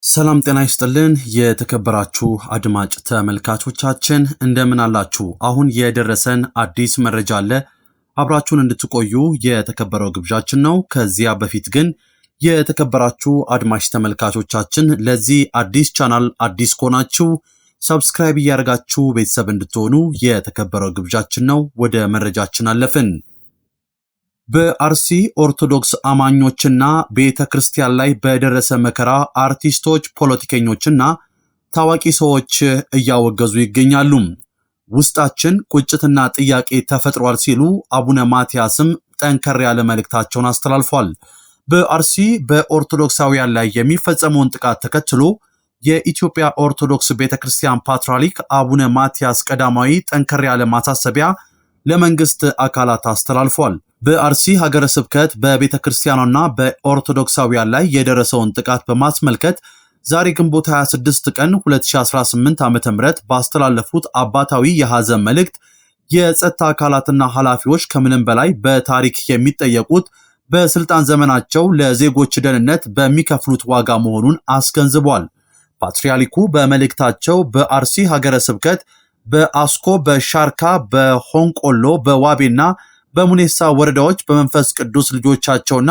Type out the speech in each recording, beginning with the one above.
ሰላም ጤና ይስጥልን። የተከበራችሁ አድማጭ ተመልካቾቻችን እንደምን አላችሁ? አሁን የደረሰን አዲስ መረጃ አለ። አብራችሁን እንድትቆዩ የተከበረው ግብዣችን ነው። ከዚያ በፊት ግን የተከበራችሁ አድማጭ ተመልካቾቻችን ለዚህ አዲስ ቻናል አዲስ ከሆናችሁ subscribe እያደረጋችሁ ቤተሰብ እንድትሆኑ የተከበረው ግብዣችን ነው። ወደ መረጃችን አለፍን። በአርሲ ኦርቶዶክስ አማኞችና ቤተ ክርስቲያን ላይ በደረሰ መከራ አርቲስቶች፣ ፖለቲከኞችና ታዋቂ ሰዎች እያወገዙ ይገኛሉ። ውስጣችን ቁጭትና ጥያቄ ተፈጥሯል ሲሉ አቡነ ማትያስም ጠንከር ያለ መልእክታቸውን አስተላልፏል። በአርሲ በኦርቶዶክሳውያን ላይ የሚፈጸመውን ጥቃት ተከትሎ የኢትዮጵያ ኦርቶዶክስ ቤተ ክርስቲያን ፓትርያርክ አቡነ ማትያስ ቀዳማዊ ጠንከር ያለ ማሳሰቢያ ለመንግስት አካላት አስተላልፏል። በአርሲ ሀገረ ስብከት በቤተ ክርስቲያኗና በኦርቶዶክሳውያን ላይ የደረሰውን ጥቃት በማስመልከት ዛሬ ግንቦት 26 ቀን 2018 ዓ.ም ባስተላለፉት አባታዊ የሐዘን መልእክት የጸጥታ አካላትና ኃላፊዎች ከምንም በላይ በታሪክ የሚጠየቁት በስልጣን ዘመናቸው ለዜጎች ደህንነት በሚከፍሉት ዋጋ መሆኑን አስገንዝቧል። ፓትርያርኩ በመልእክታቸው በአርሲ ሀገረ ስብከት በአስኮ፣ በሻርካ፣ በሆንቆሎ፣ በዋቤና በሙኔሳ ወረዳዎች በመንፈስ ቅዱስ ልጆቻቸውና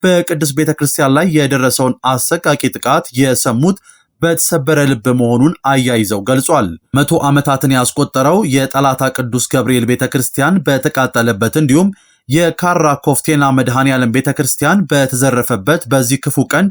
በቅዱስ ቤተ ክርስቲያን ላይ የደረሰውን አሰቃቂ ጥቃት የሰሙት በተሰበረ ልብ መሆኑን አያይዘው ገልጿል። 100 ዓመታትን ያስቆጠረው የጠላታ ቅዱስ ገብርኤል ቤተ ክርስቲያን በተቃጠለበት እንዲሁም የካራ ኮፍቴና መድኃኔ ዓለም ቤተ ክርስቲያን በተዘረፈበት በዚህ ክፉ ቀን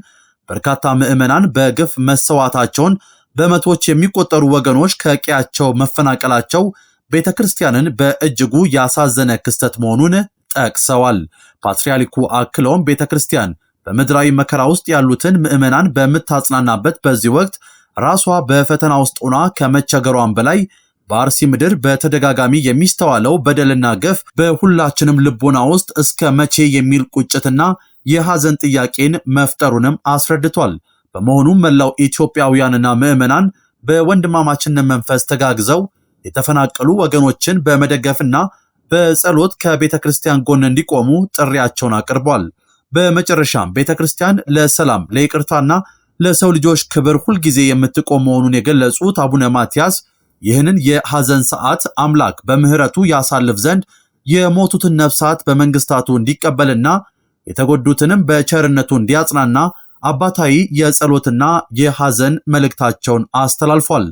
በርካታ ምዕመናን በግፍ መሰዋታቸውን፣ በመቶዎች የሚቆጠሩ ወገኖች ከቀያቸው መፈናቀላቸው ቤተ ክርስቲያንን በእጅጉ ያሳዘነ ክስተት መሆኑን ጠቅሰዋል። ፓትርያርኩ አክለውም ቤተ ክርስቲያን በምድራዊ መከራ ውስጥ ያሉትን ምዕመናን በምታጽናናበት በዚህ ወቅት ራሷ በፈተና ውስጥ ሆና ከመቸገሯን በላይ በአርሲ ምድር በተደጋጋሚ የሚስተዋለው በደልና ግፍ በሁላችንም ልቦና ውስጥ እስከ መቼ የሚል ቁጭትና የሐዘን ጥያቄን መፍጠሩንም አስረድቷል። በመሆኑም መላው ኢትዮጵያውያንና ምዕመናን በወንድማማችነት መንፈስ ተጋግዘው የተፈናቀሉ ወገኖችን በመደገፍና በጸሎት ከቤተ ክርስቲያን ጎን እንዲቆሙ ጥሪያቸውን አቅርቧል። በመጨረሻም ቤተ ክርስቲያን ለሰላም፣ ለይቅርታና ለሰው ልጆች ክብር ሁልጊዜ የምትቆም መሆኑን የገለጹት አቡነ ማትያስ ይህንን የሐዘን ሰዓት አምላክ በምሕረቱ ያሳልፍ ዘንድ የሞቱትን ነፍሳት በመንግስታቱ እንዲቀበልና የተጎዱትንም በቸርነቱ እንዲያጽናና አባታዊ የጸሎትና የሐዘን መልእክታቸውን አስተላልፏል።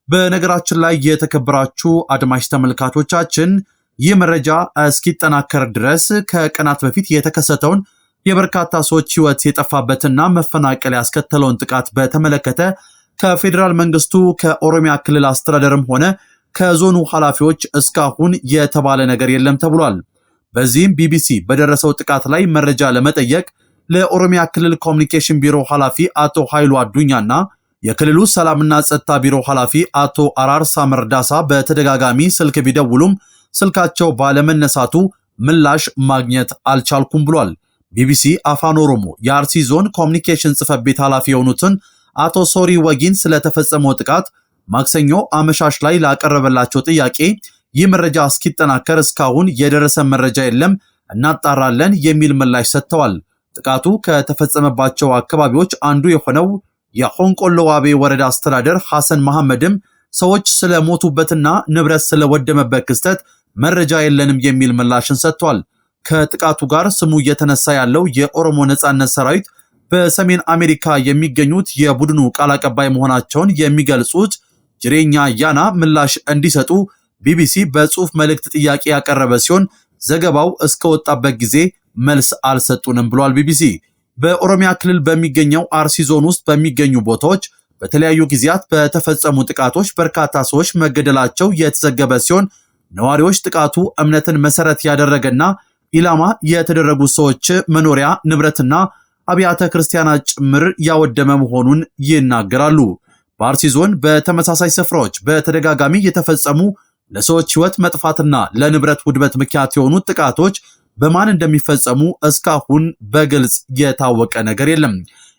በነገራችን ላይ የተከበራችሁ አድማጭ ተመልካቾቻችን ይህ መረጃ እስኪጠናከር ድረስ ከቀናት በፊት የተከሰተውን የበርካታ ሰዎች ሕይወት የጠፋበትና መፈናቀል ያስከተለውን ጥቃት በተመለከተ ከፌዴራል መንግስቱ፣ ከኦሮሚያ ክልል አስተዳደርም ሆነ ከዞኑ ኃላፊዎች እስካሁን የተባለ ነገር የለም ተብሏል። በዚህም ቢቢሲ በደረሰው ጥቃት ላይ መረጃ ለመጠየቅ ለኦሮሚያ ክልል ኮሚኒኬሽን ቢሮ ኃላፊ አቶ ኃይሉ አዱኛና የክልሉ ሰላምና ጸጥታ ቢሮ ኃላፊ አቶ አራርሳ መርዳሳ በተደጋጋሚ ስልክ ቢደውሉም ስልካቸው ባለመነሳቱ ምላሽ ማግኘት አልቻልኩም ብሏል። ቢቢሲ አፋን ኦሮሞ የአርሲ ዞን ኮሚኒኬሽን ጽሕፈት ቤት ኃላፊ የሆኑትን አቶ ሶሪ ወጊን ስለተፈጸመው ጥቃት ማክሰኞ አመሻሽ ላይ ላቀረበላቸው ጥያቄ ይህ መረጃ እስኪጠናከር እስካሁን የደረሰ መረጃ የለም፣ እናጣራለን የሚል ምላሽ ሰጥተዋል። ጥቃቱ ከተፈጸመባቸው አካባቢዎች አንዱ የሆነው የሆንቆሎ ዋቤ ወረዳ አስተዳደር ሐሰን መሐመድም ሰዎች ስለሞቱበትና ንብረት ስለወደመበት ክስተት መረጃ የለንም የሚል ምላሽን ሰጥቷል። ከጥቃቱ ጋር ስሙ እየተነሳ ያለው የኦሮሞ ነጻነት ሰራዊት በሰሜን አሜሪካ የሚገኙት የቡድኑ ቃል አቀባይ መሆናቸውን የሚገልጹት ጅሬኛ ያና ምላሽ እንዲሰጡ ቢቢሲ በጽሑፍ መልእክት ጥያቄ ያቀረበ ሲሆን ዘገባው እስከወጣበት ጊዜ መልስ አልሰጡንም ብሏል ቢቢሲ። በኦሮሚያ ክልል በሚገኘው አርሲ ዞን ውስጥ በሚገኙ ቦታዎች በተለያዩ ጊዜያት በተፈጸሙ ጥቃቶች በርካታ ሰዎች መገደላቸው የተዘገበ ሲሆን ነዋሪዎች ጥቃቱ እምነትን መሰረት ያደረገና ኢላማ የተደረጉ ሰዎች መኖሪያ ንብረትና አብያተ ክርስቲያናት ጭምር ያወደመ መሆኑን ይናገራሉ። በአርሲ ዞን በተመሳሳይ ስፍራዎች በተደጋጋሚ የተፈጸሙ ለሰዎች ሕይወት መጥፋትና ለንብረት ውድመት ምክንያት የሆኑ ጥቃቶች በማን እንደሚፈጸሙ እስካሁን በግልጽ የታወቀ ነገር የለም።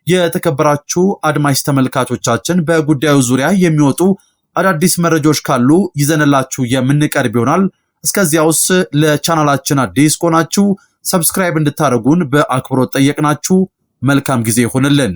የተከበራችሁ አድማጭ ተመልካቾቻችን በጉዳዩ ዙሪያ የሚወጡ አዳዲስ መረጃዎች ካሉ ይዘንላችሁ የምንቀርብ ይሆናል። እስከዚያውስ ለቻናላችን አዲስ ከሆናችሁ subscribe እንድታደርጉን በአክብሮት ጠየቅናችሁ። መልካም ጊዜ ይሁንልን።